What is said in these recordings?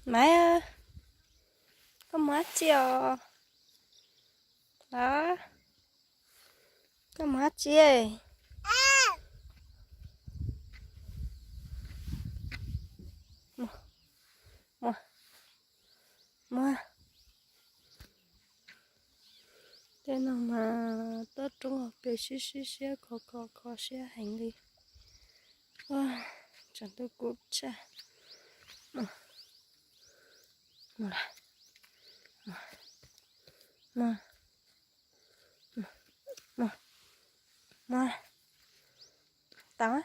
Maiv, koj mus dab tsi os? Koj mus dab tsi? Mus, mus. Tej no mas tuaj roob hauv pes sib sib siab khov khov khov siab heev li. Tsam ntuj kub tshaj. Mus, mus, mus, mus, mus. Tau.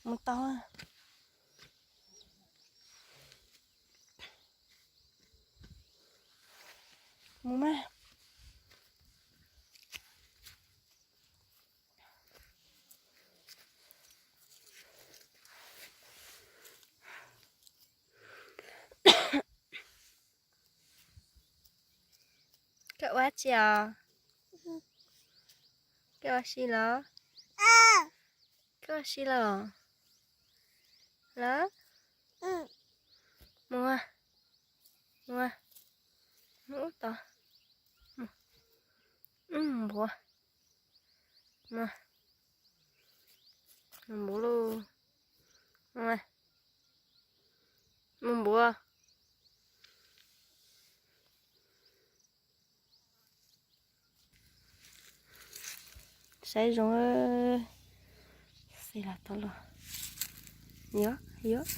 Mus tau. Mus mas. Koj ua dab tsi os? Koj ua si los? Koj ua si los? Los? Mus, mus, mus ub tod. Mus, mus npuav. Mus, mus npuav lauj. Mus, mus npuav. Saib zoo, xes los tau los. Yuav, yuav.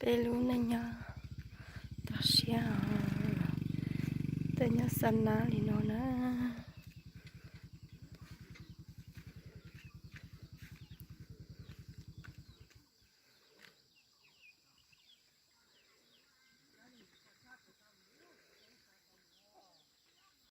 Peb lub neej nyob toj siab os, tuaj nyob xa nab li no na.